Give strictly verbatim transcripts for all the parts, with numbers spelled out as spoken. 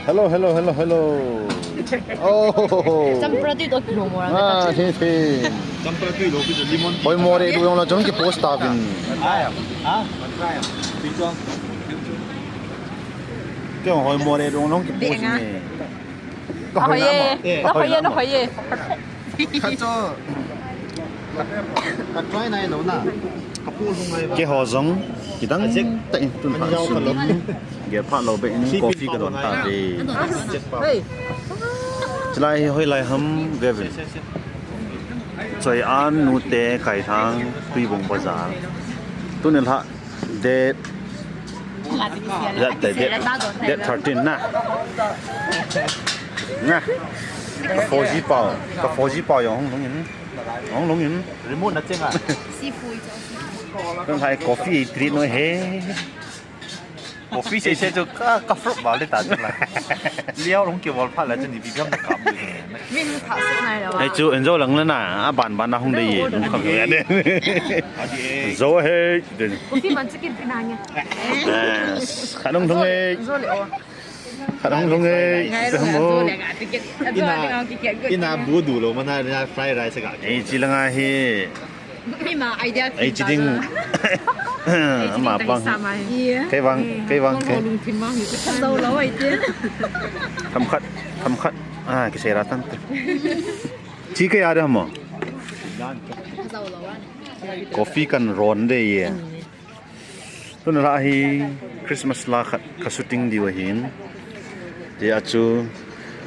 Hello, hello, hello, hello. Oh. Champra tui toh kilou mo ra. Ah, he, he. Champra tui lou ki lemon. Hoimo re, du jong la jong ki post ta vin. Ha? Tui jong. Kei hoimo re, du jong ki post ni. Ka hoi ye. Ka hoi ye, na hoi ye. Khat chu. Ka try nai lou na. Ka pu lung nai. Keiho jong kidang tah in tun pha sun. Gel pha lou be in coffee ka don ta ve. Chulai hi hoilai ham ve ve. Choi an nu te kai thang Tuibong bazar. Tuni lha Date, date, date, date thirteen na. Na. Ka four G pau, ka four G pau jong hung lhung in. Hung lhung in. Remote na chenga. Seafood. Kan hai coffee treat no he. Coffee se se chu ka, ka flop ba le ta chu la. Liao long ke bol pha la chu ni bi gam na kam. Min pha su nai la. Ai chu enjoy lang le na, a ban ban na hung de ye, lung kham ye. Adi e. Zo he. Coffee man chicken pina nge. Khat hung lhung e. Zo le o. Khat hung lhung e. Ngai ro mo. Zo le ga ticket. Ina, ina bu du lou mana, ina fried rice ga. Ei, chi la nga hi. Mi ma idea. Ei, chi ding. Ma bang. Kei bang, kei bang, kei. Lung thim ma hi. Zo lou ai te. Tham khat, tham khat. Ah, kisei ra tan te. Chi kei a de mo. Zo lou ai. Coffee kan ron de ye. Tuna la hi Christmas la khat ka shooting diu ahin. Tia chu,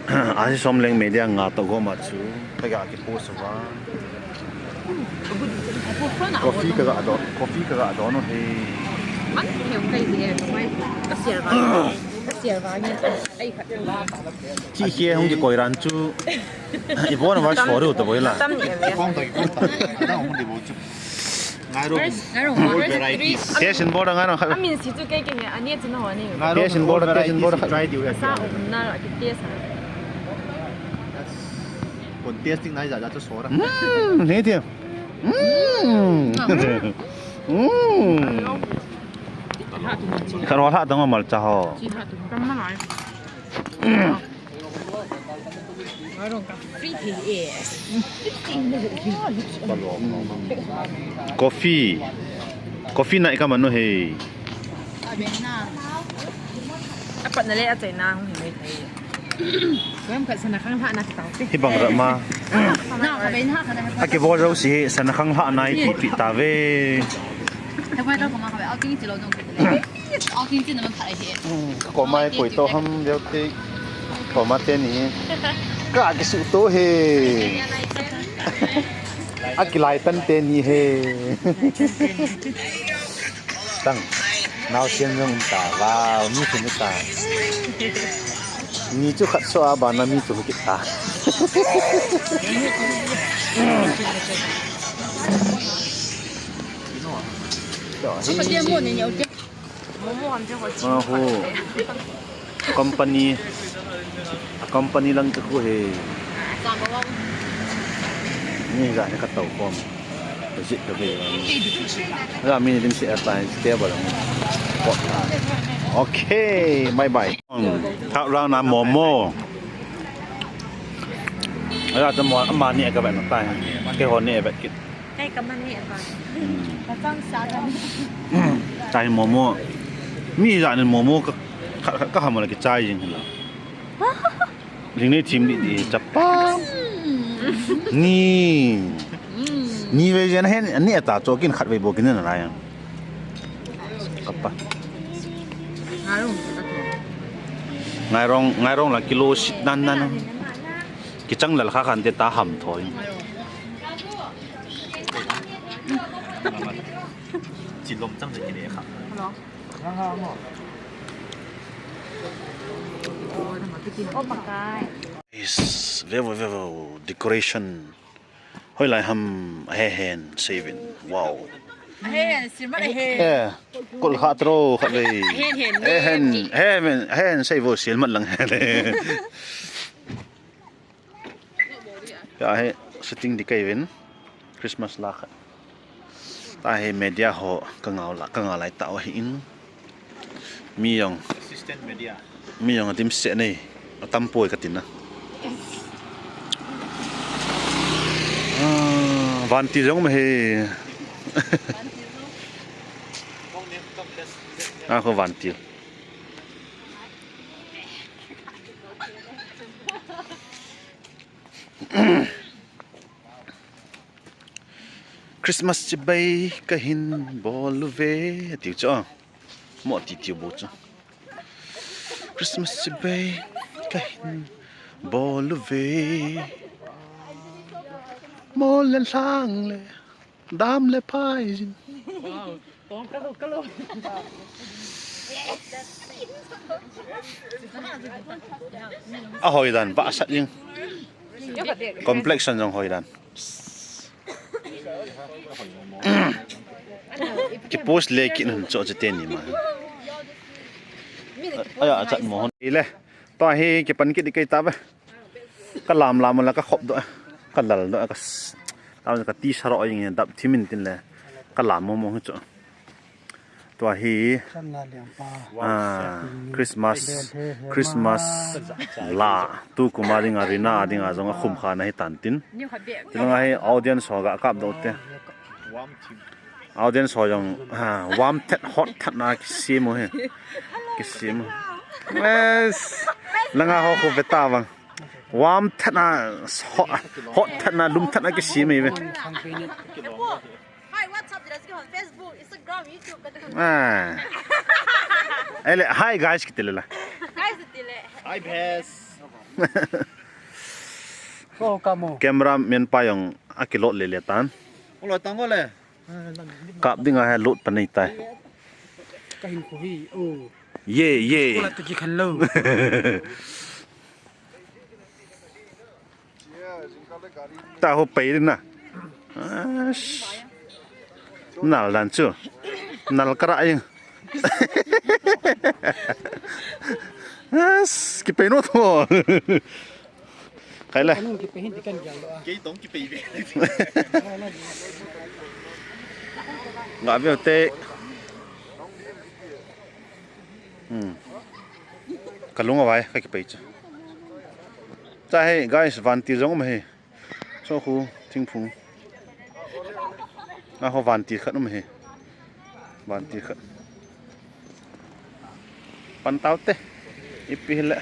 a si som leng media nga to gom a chu. Ka ga ki post va. Coffee ka ga don, coffee ka ga don o he. Man, he kai de, mai. Ka sial va. Ka sial va ni. Ai khat. Chi khe hung ki koi ran chu. I bon va so ru to boi la. Tam ni ve. Kong ta ki kong ta. Na hung di bo chu. Ngai ro. Ngai ro. All varieties. Test and board ngai ro. Amin si chu kei kei he. Ani chu na ho ni. Ngai ro. Test and board, test and board. Try diu ya. Sa um na la ki test ha. Kon testing nai ja ja chu so ra. Hmm, ni ti. Hmm. Hmm. Khan ho tha tong mal cha ho. Chi tha tong. Tam ma lai. Coffee. Coffee nai ka manu he. Apat na le a chai na hung hi mai thei. Ram khat sana khang lha na tau te. Hi bang ra ma. Na ka ben ha ka na. A ke bo rau si sana khang lha nai pi pi ta ve. He bai ta ko ma ka be a king chi lo dong. Aw, kin chin naman thai he. Ka ko mai koi to ham deu te. Ko ma te ni. Ka ki su to he. A ki lai tan te ni he. Tang. Nau sian jong ta. Wow, mi chu mi ta. Mi chu khat so a ba na mi chu ki ta. Apa dia mo ni nyau dia? Ahu. Company. A company lang te khu he. Ni ja ni ka tau kom. Visit ka ve. Ja mi ni dim se airline stable lang. Okay, bye bye. Thak lang na momo. Ja ta mo ama ni ka ba na tai. Ke ho ni ba kit. Kei ka man ni ba. Ka chang sa ka. Tai momo. Mi ja ni momo ka, ka, ka ham la ki chai jing la. Ling nei thim di di chapa. Ni. Ni ve jen hen ni ata cho kin khat ve bo kin na lai. Kapa. Ngai rong. Ngai rong, ngai rong la kilo sit nan nan. Kichang lal kha khan te ta ham thoi. Chilom chang le kile kha. Is vevo vevo decoration. Hoilai ham a he hen saving. Wow. A he hen, silmat a he. Eh, kol kha tro kha ve. A he hen, a he hen, a he hen, a he hen save silmat lang he. Ya he shooting di kai ven. Christmas la kha. Ta he media ho ka ngau la, ka ngau lai ta o hi in. Mi jong. Mi jong adimset nei. Atam poi katina. Ah, vantil jong um ahi. Ah, ko vantil. Christmas chibai kahin bol uve, atiu chu. Mo ti tiu bo chu. Christmas chibai kahin bol uve. Mo le lhang le, dam le phai jin. Ahoi dan, vahsat jing. Complexion jong hoi dan. Ki post le ki nun cho che teni ma. Aya, achat mo hon. Ile. Tua hi kipan kit ding kei tave. Ka lam lam la ka khop doh. Ka lal doh ka. Tam ka ti saro ing dap thimin tin le. Ka lam mo mo chu. Tua hi, ah, Christmas, Christmas la, tu kuma dinga, Rina dinga jong akhum kha na hi tan tin. Tilanga hi audience ho ga kap doh te. Audience ho jong, ah, warm that, hot that na kisem u hi. Kisem u. Yes. Langa ho khu beta bang. Warm that na, hot, hot that na, lum that na kisem u hi. Hi, what's up? Let's go on Facebook, Instagram, YouTube, ka tu. Ah. Ele, hi guys, kiti le la. Guys, kiti le. Hi, best. Ko kamo. Camera man pa jong akilot le le tan. Ko lo tang ko le. Kap dinga hi lot pa nei tai. Kahin ko hi. Oh. Ye, ye. Ko la tu ki khan lo. Ta ho pei na. Ash. Nal dan chu. Nal kara ing. Ash, kipei no tho. Kai le. Kei tong kipei ve. Nga ve te. Hmm. Ka lung a vai, ka kipei chu. Cha hei, guys, vantil jong um ahi. Cho khu, thingphung. A ho vantil khat um ahi. Vantil khat. Pan tau te. Ipi hile.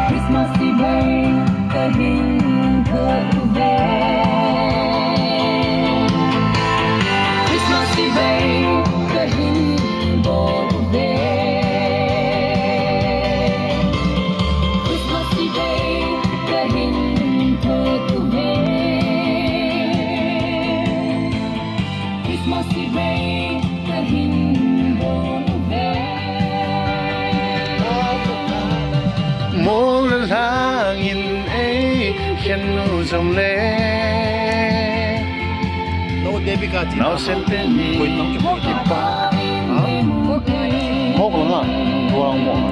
Christmas chibai kahin thot uve. Christmas chibai kahin bol uve. Christmas chibai kahin thot uve. Christmas chibai kahin bol uve. Mol le lhang in eikhen u jongle. No, Deepika ji. Naosen teni. Koi tong ki koi tong. Ha? Mok lang ha. Tuang mok.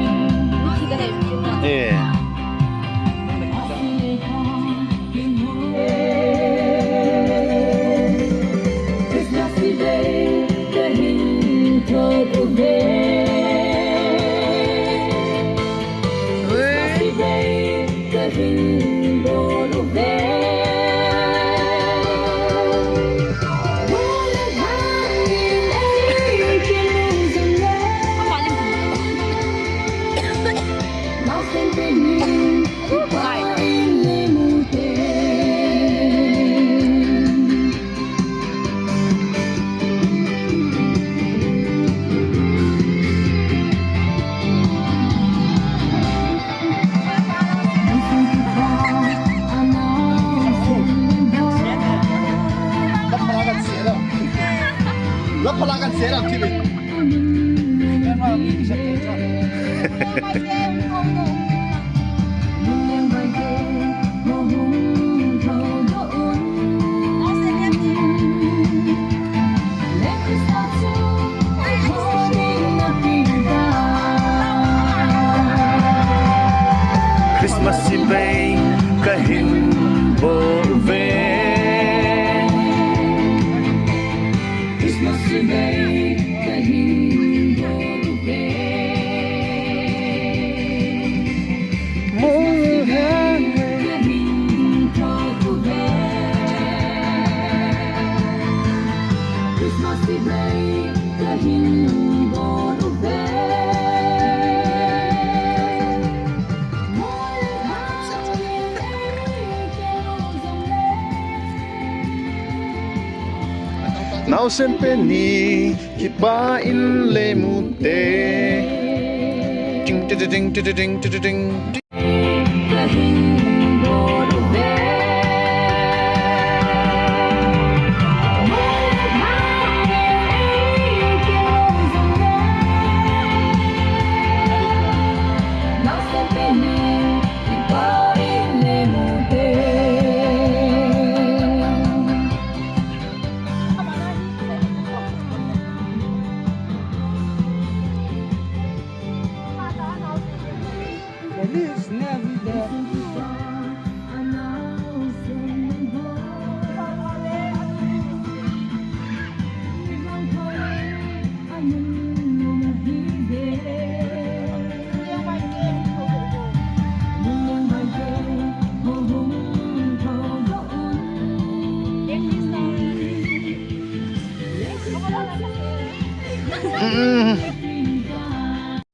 Eh. La phala kan sera, la phala kan sera, T V. Christmas hi bei kahin bol uve. Christmas hi bei kahin bol uve. Naosen pen ni, kipa in le mu te. Ting, ting, ting.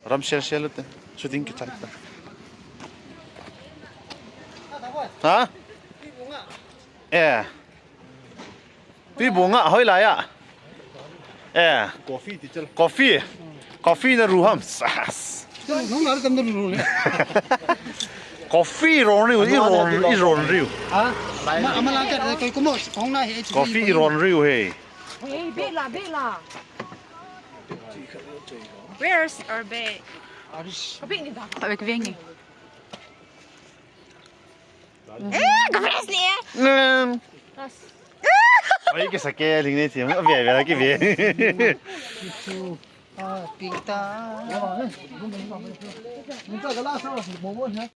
Ram share share lute. Shooting kichai ta. Ha? Eh. Tui bunga hoilai a. Eh. Coffee ti chal. Coffee. Coffee na ru ham. Sas. Nang nar kam na ru le. Coffee ron riu, i ron, i ron riu. Ha? Ma, amala ka, koi kumo, hong na he. Coffee i ron riu he. Hey, bela, bela. Where's our bag? Arish. Ka bag ni da. Ka bag, ka bag ni. Eh, ka bag ni. Ngam. As. Oi, ke sake ling ne ti, ma ve ve ki ve. Ah, pinta. Nunca gala sa mo mo ha.